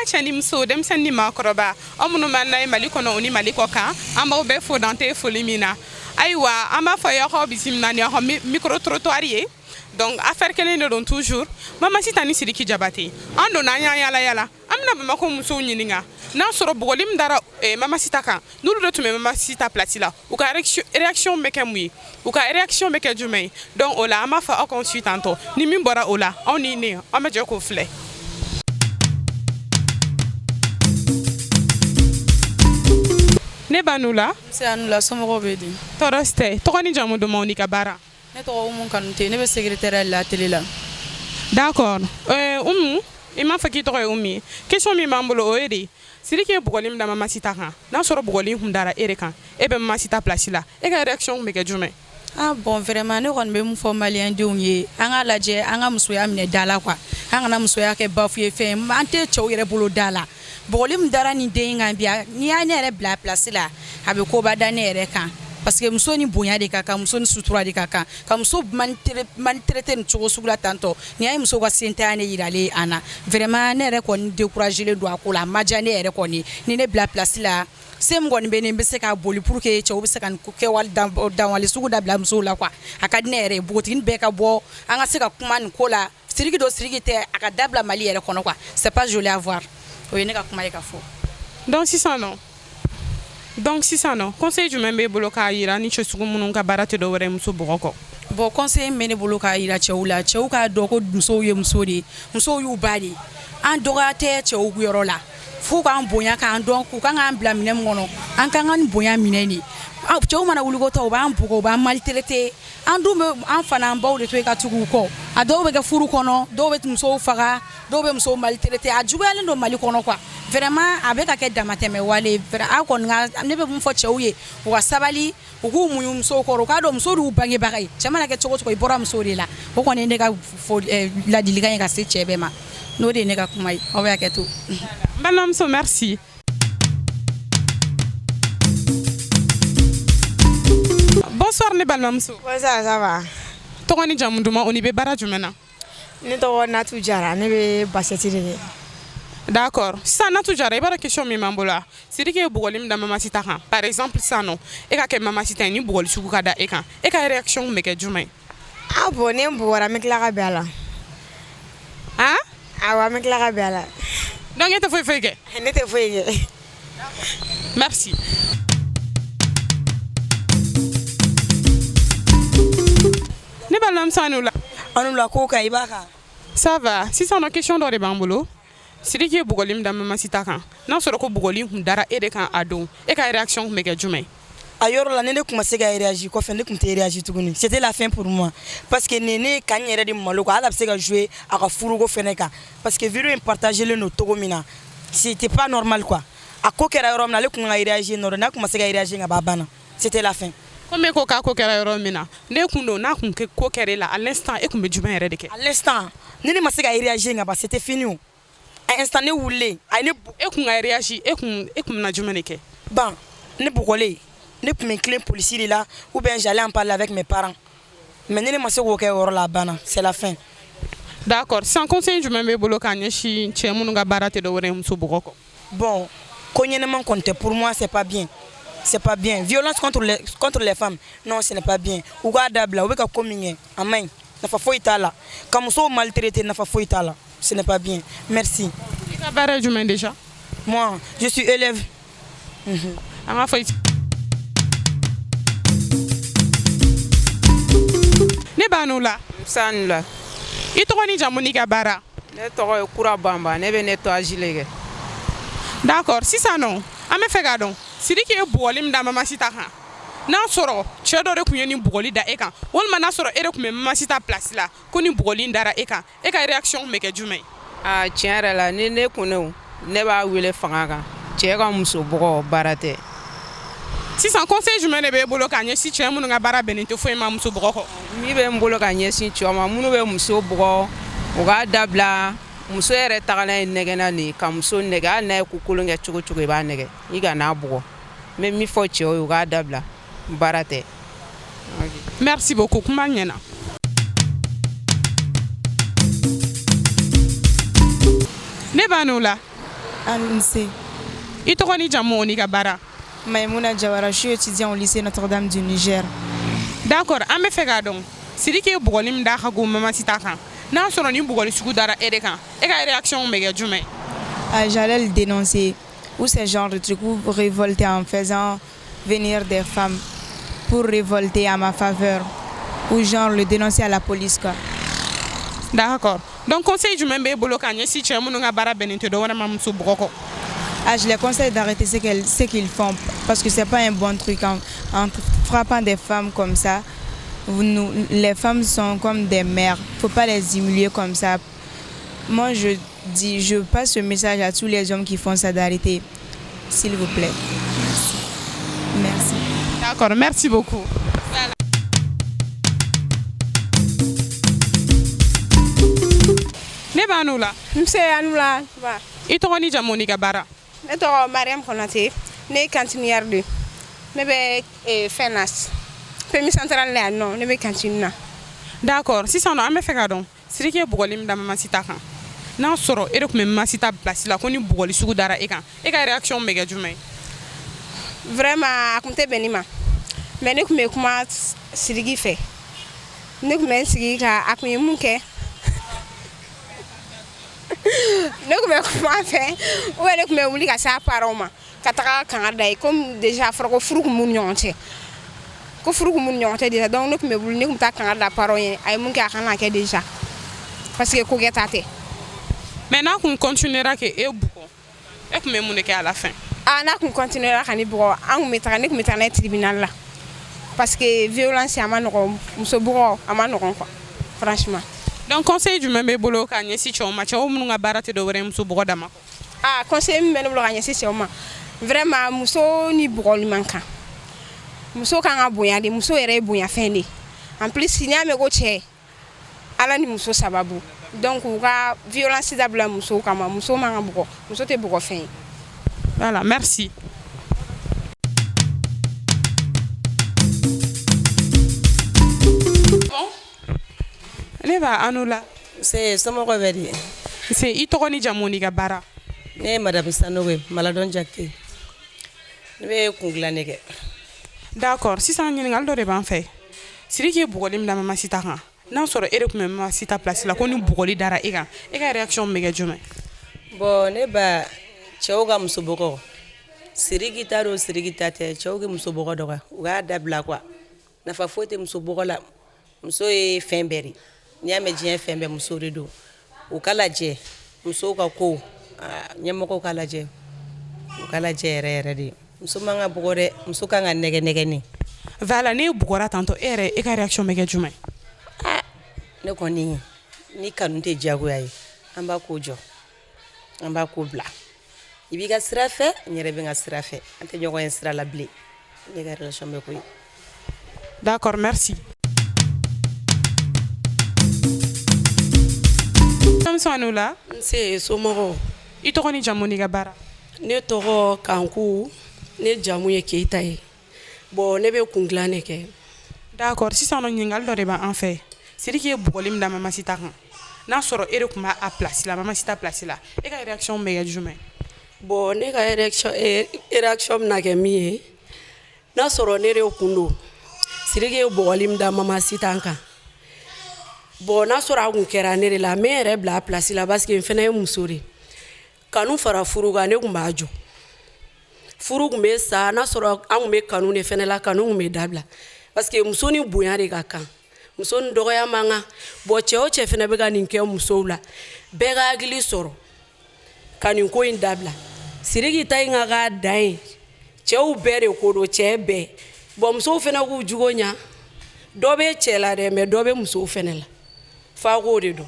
Cɛ ni muso, denmisɛnnin ni maakɔrɔba, aw minnu b'an na ye Mali kɔnɔ o ni Mali kɔ kan, an b'aw bɛɛ fo dan tɛ foli min na. Ayiwa, an b'a fɔ aw bisimila ni aw ka micro trottoir ye. Donc affaire kelen de don toujours, Mama Sita ni Sidiki Jabate. An donna, an y'an yala yala, an bɛna Bamakɔ musow ɲininka n'a sɔrɔ bugɔli min dara Mama Sita kan, n'olu de tun bɛ Mama Sita place la, u ka réaction bɛ kɛ mun ye, u ka réaction bɛ kɛ jumɛn ye. Donc o la, an b'a fɔ aw k'anw suit tantôt. Ni min bɔra o la, aw ni ne, an bɛ jɛ k'o filɛ. Ne ba n'u la. Nse, a ni wula. Somɔgɔw bɛ di? Tɔɔrɔ si tɛ. Tɔgɔ ni jamu dumanw n'i ka baara? Ne tɔgɔ Umu Kanute, ne bɛ secrétaire la télé la. D'accord. Umu, i m'a fɔ k'i tɔgɔ ye Umu ye. Question min b'an bolo, o ye de Sidiki ye bugɔli min da Mama Sita kan, n'a sɔrɔ bugɔli kun dara e de kan, e bɛ Mama Sita place la, e ka réaction kun bɛ kɛ jumɛn? Ah bon, vraiment, ne kɔni bɛ mun fɔ maliyɛn denw ye? An k'a lajɛ, an ka musoya minɛ da la quoi. An kana musoya kɛ bafu ye fɛn an tɛ cɛw yɛrɛ bolo da la. Bugɔli min dara nin den in kan bi, n'i y'a ne yɛrɛ bila place la, a bɛ koba da ne yɛrɛ kan, parce que muso ni bonya de ka kan, muso ni sutura de ka kan. Ka muso maltraiter nin cogo sugu la tantɔ, nin y'a ye muso ka sentanya de yiralen an na. Vraiment, ne yɛrɛ kɔni découragé don a ko la, a ma diya ne yɛrɛ kɔni. Ni ne bila place la, se min kɔni bɛ ne, n bɛ se k'a boli pour que cɛw bɛ se ka nin kɛwale danwale sugu dabila musow la quoi. A ka di ne yɛrɛ ye npogotiginin bɛɛ ka bɔ, an ka se ka kuma nin ko la. Sidiki don, Sidiki tɛ, a ka dabila Mali yɛrɛ kɔnɔ quoi. C'est pas joli à voir. O ye ne ka kuma ye ka fɔ. Donc sisan nɔ, conseil jumɛn b'e bolo k'a yira ni cɛ sugu minnu ka baara tɛ dɔwɛrɛ ye muso bugɔ kɔ? Bon, conseil min bɛ ne bolo k'a yira cɛw la, cɛw k'a dɔn ko musow ye muso de ye, musow y'u ba de ye. An dɔgɔya tɛ cɛw yɔrɔ la, f'u k'an bonya, k'an dɔn k'u kan k'an bila minɛ min kɔnɔ, an kan ka nin bonya minɛ de. Cɛw mana wuli ko ta, u b'an bugɔ, u b'an maltraiter. An dun bɛ an fana, an baw de to yen ka tugu u kɔ. A dɔw bɛ kɛ furu kɔnɔ, dɔw bɛ musow faga, dɔw bɛ musow maltraiter. A juguyalen don Mali kɔnɔ quoi. Vraiment, a bɛ ka kɛ damatɛmɛ wale. A kɔni ka, ne bɛ mun fɔ cɛw ye? U ka sabali, u k'u muɲu musow kɔrɔ, u k'a dɔn muso y'u bangebaga ye. Cɛ mana kɛ cogo cogo, i bɔra muso de la. O kɔni ye ne ka ladilikan ye ka se cɛ bɛɛ ma. N'o de ye ne ka kuma ye, aw bɛ hakɛ to. N balimamuso, merci. Bonsoir, ne balimamuso. Bonsoir, ça va? Tɔgɔ ni jamu duman, o ni bɛ baara jumɛn na? Ne tɔgɔ Natu Jara, ne bɛ basɛti de kɛ. D'accord. Sisan, Natu Jara, i b'a dɔn question min b'an bolo wa? Sidiki ye bugɔli min da Mama Sita kan, par exemple, sisan nɔ, e ka kɛ Mama Sita ye, ni bugɔli sugu ka da e kan, e ka réaction kun bɛ kɛ jumɛn ye? Ah bon, ne bugɔra, n bɛ tila ka bɛn a la. Han? Awɔ, n bɛ tila ka bɛn a la. Donc e tɛ foyi foyi kɛ? Ne tɛ foyi kɛ. Merci. Ne balimamuso, a ni wula. Aw ni wula. Ko ka i b'a kan. Ça va. Sisan nɔ, question dɔ de b'an bolo. Sidiki ye bugɔli min da Mama Sita kan, n'a sɔrɔ ko bugɔli kun dara e de kan a don, e ka réaction kun bɛ kɛ jumɛn ye? A yɔrɔ la, ni ne tun ma se ka réagir kɔfɛ, ne tun tɛ réagir tuguni. C'était la fin pour moi, parce que nin ne ka n yɛrɛ de malo quoi. Hali a bɛ se ka jouer a ka furuko fɛnɛ kan, parce que vidéo in partagé len don cogo min na, c'était pas normal quoi. A ko kɛra yɔrɔ min na, ale tun ka réagir nɔ, n'a tun ma se ka réagir ka ban, a banna, c'était la fin. Komi e ko k'a ko kɛra yɔrɔ min na, ne kun don, n'a kun ko kɛra e la, à l'instant, e kun bɛ jumɛn yɛrɛ de kɛ? À l'instant, ni ne ma se ka réagir ka ban, c'était fini. O à instant, ne wulilen, a ye ne E kun ka réagir, e kun bɛna jumɛn de kɛ? Ban, ne bugɔlen, ne tun bɛ tilen polisi de la, ou bien j'allais en parler avec mes parents. Mais ni ne ma se k'o kɛ o yɔrɔ la, a banna, c'est la fin. D'accord. Sisan, conseil jumɛn b'e bolo k'a ɲɛsin cɛ minnu ka baara tɛ dɔwɛrɛ ye muso bugɔ kɔ? Bon, ko ɲɛnɛman kɔni tɛ. Pour moi, c'est pas bien, c'est pas bien. Violence contre les femmes, non, ce n'est pas bien. U k'a dabila. U bɛ ka ko min kɛ, a man ɲi, nafa foyi t'a la. Ka musow maltraiter, nafa foyi t'a la, ce n'est pas bien. Merci. I ka baara ye jumɛn déjà? Moi, je suis élève. An k'a fɔ ne b'a n'o la. Sani la. I tɔgɔ ni jamu n'i ka baara? Ne tɔgɔ ye Kura Banba, ne bɛ nettoyage le kɛ. D'accord. Sisan nɔ, an bɛ fɛ k'a dɔn, Sidiki ye bugɔli min da Mama Sita kan, n'a sɔrɔ cɛ dɔ de tun ye nin bugɔli da e kan, walima n'a sɔrɔ e de tun bɛ Mama Sita place la, ko ni bugɔli in dara e kan, e ka réaction tun bɛ kɛ jumɛn ye? Aa, tiɲɛ yɛrɛ la, ni ne kun ne, ne b'a wele fanga kan. Cɛ ka muso bugɔ, baara tɛ. Sisan, conseil jumɛn de b'e bolo k'a ɲɛsin cɛ minnu ka baara bɛnnen tɛ foyi ma muso bugɔ kɔ? Min bɛ n bolo ka ɲɛsin cɛw ma, minnu bɛ muso bugɔ, u k'a dabila. Muso yɛrɛ tagalan ye nɛgɛnna nin ka muso nɛgɛ. Hali n'a ye ko kolon kɛ cogo cogo, i b'a nɛgɛ, i kan'a bugɔ. N bɛ min fɔ cɛw ye, u k'a dabila, baara tɛ. Merci beaucoup, kuma ɲɛna. Ne b'a n'o la. An se. I tɔgɔ ni jamu, o n'i ka baara? Maïmouna Diawara, je suis étudiant au lycée Notre-Dame du Niger. D'accord, an bɛ fɛ k'a dɔn, Sidiki ye bugɔli min d'a ka go Mamasita kan, n'a sɔrɔ ni bugɔli sugu dara e de kan, e ka réaction bɛ kɛ jumɛn? Ah, j'allais le dénoncer. Ou ce genre de truc, ou révolter en faisant venir des femmes pour révolter à ma faveur. Ou genre le dénoncer à la police, quoi. D'accord, donc conseil jumɛn b'e bolo k'a ɲɛsin cɛ minnu ka baara bɛnnen tɛ dɔwɛrɛ ma muso bugɔ kɔ? Ah, je les conseille d'arrêter ce qu'ils font parce que c'est pas un bon truc en frappant des femmes comme ça. Nous, les femmes sont comme des mères. Faut pas les humilier comme ça. Moi, je dis, je passe ce message à tous les hommes qui font ça d'arrêter. S'il vous plaît. Merci. Merci. D'accord, merci beaucoup. Voilà. Ne b'a n'u la. Nse, a ni wula. I tɔgɔ ni jamu, n'i ka baara? Ne tɔgɔ Mariam Konate, ne ye cantinière de, ne bɛ fɛn na, PMU centrale la yan nɔ, ne bɛ cantine na. D'accord, sisan nɔ, an bɛ fɛ k'a dɔn, Sidiki ye bugɔli min da Mamasita kan, n'a sɔrɔ e de tun bɛ Mamasita place la, ko ni bugɔli sugu dara e kan, e ka réaction bɛ kɛ jumɛn ye? Vraiment, a kun tɛ bɛn ne ma, mais ne tun bɛ kuma Sidiki fɛ, ne tun bɛ n sigi ka a kun ye mun kɛ, ne tun bɛ kuma a fɛ, ou bien ne tun bɛ wuli ka se a parents ma ka taga kangari da ye, comme déjà a fɔra ko furu kun b'u ni ɲɔgɔn cɛ, ko furu kun b'u ni ɲɔgɔn cɛ déjà. Donc ne tun bɛ wuli, ne tun bɛ taa kangari da parents ye, a ye mun kɛ, a kana kɛ déjà, parce que ko kɛta tɛ. Mais n'a kun continuera k'e bugɔ, e tun bɛ mun de kɛ à la fin? Ah, n'a kun continuera ka ne bugɔ, an kun bɛ taga, ne kun bɛ taga n'a ye tribunal la, parce que violence a ma nɔgɔn, muso bugɔ a ma nɔgɔn quoi, franchement. Donc conseil jumɛn b'e bolo k'a ɲɛsin cɛw ma, cɛw minnu ka baara tɛ dɔwɛrɛ ye muso bugɔ dama kɔ? Ah, conseil min bɛ ne bolo ka ɲɛsin cɛw ma, vraiment, muso ni bugɔli man kan. Muso kan ka bonya de, muso yɛrɛ ye bonyafɛn de. En plus, n'i y'a mɛn ko cɛ, Ala ni muso sababu. Donc u ka violence dabila musow kama. Muso man ka bugɔ, muso tɛ bugɔ fɛn ye. Voilà, merci. Bon, ne b'a anu la. Se, somɔgɔw bɛ di? Se, i tɔgɔ ni jamu, n'i ka baara? Ne ye madame Sanogo ye, Maladɔn Jakite. Ne bɛ kun dilan de kɛ. D'accord, sisan ɲininkali dɔ de b'an fɛ. Sidiki ye bugɔli min da Mamasita kan, n'a sɔrɔ e de tun bɛ Mamasita place la, ko ni bugɔli dara e kan, e ka réaction bɛ kɛ jumɛn? Bon, ne ba, cɛw ka muso bugɔ, Sidiki ta don, Sidiki ta tɛ, cɛw ka muso bugɔ dɔgɔ, u k'a dabila quoi. Nafa foyi tɛ muso bugɔ la. Muso ye fɛn bɛɛ de, n'i y'a mɛn diɲɛ fɛn bɛɛ, muso de don. U ka lajɛ musow ka ko, ɲɛmɔgɔw ka lajɛ, u ka lajɛ yɛrɛ yɛrɛ de. Muso man ka bugɔ dɛ, muso kan ka nɛgɛ nɛgɛ ni. Voilà, n'e bugɔra tantɔ, e yɛrɛ, e ka réaction bɛ kɛ jumɛn? Ne kɔni, ni kanu tɛ diyagoya ye, an b'a ko jɔ, an b'a ko bila. I b'i ka sira fɛ, n yɛrɛ bɛ n ka sira fɛ, an tɛ ɲɔgɔn ye sira la bilen. Ne ka relation bɛ ko ye. D'accord, merci. Denmisɛnw la. Nse, somɔgɔw? I tɔgɔ ni jamu, n'i ka baara? Ne tɔgɔ Kanku, ne jamu ye Keyita ye. Bon, ne bɛ kun dilan de kɛ. D'accord, sisan nɔ, ɲininkali dɔ de b'an fɛ. Sidiki ye bugɔli min da Mamasita kan, n'a sɔrɔ e de tun b'a place la, Mamasita place la, e ka réaction bɛ kɛ jumɛn? Bon, ne ka réaction bɛna kɛ min ye, n'a sɔrɔ ne de kun don, Sidiki ye bugɔli min da Mamasita kan, bon, n'a sɔrɔ a kun kɛra ne de la, n bɛ n yɛrɛ bila a place la, parce que n fana ye muso de ye. Kanu fara furu kan, ne kun b'a jɔ, furu kun bɛ sa. N'a sɔrɔ an kun bɛ kanu de fana la, kanu kun bɛ dabila, parce que muso ni bonya de ka kan, muso ni dɔgɔya man kan. Bon, cɛ o cɛ fana bɛ ka nin kɛ musow la, bɛɛ ka hakili sɔrɔ ka nin ko in dabila. Sidiki ta in ka k'a dan ye, cɛw bɛɛ de ko don, cɛ bɛɛ. Bon, musow fana k'u jogo ɲa. Dɔ bɛ cɛ la dɛ, mais dɔ bɛ musow fana la, f'a k'o de dɔn.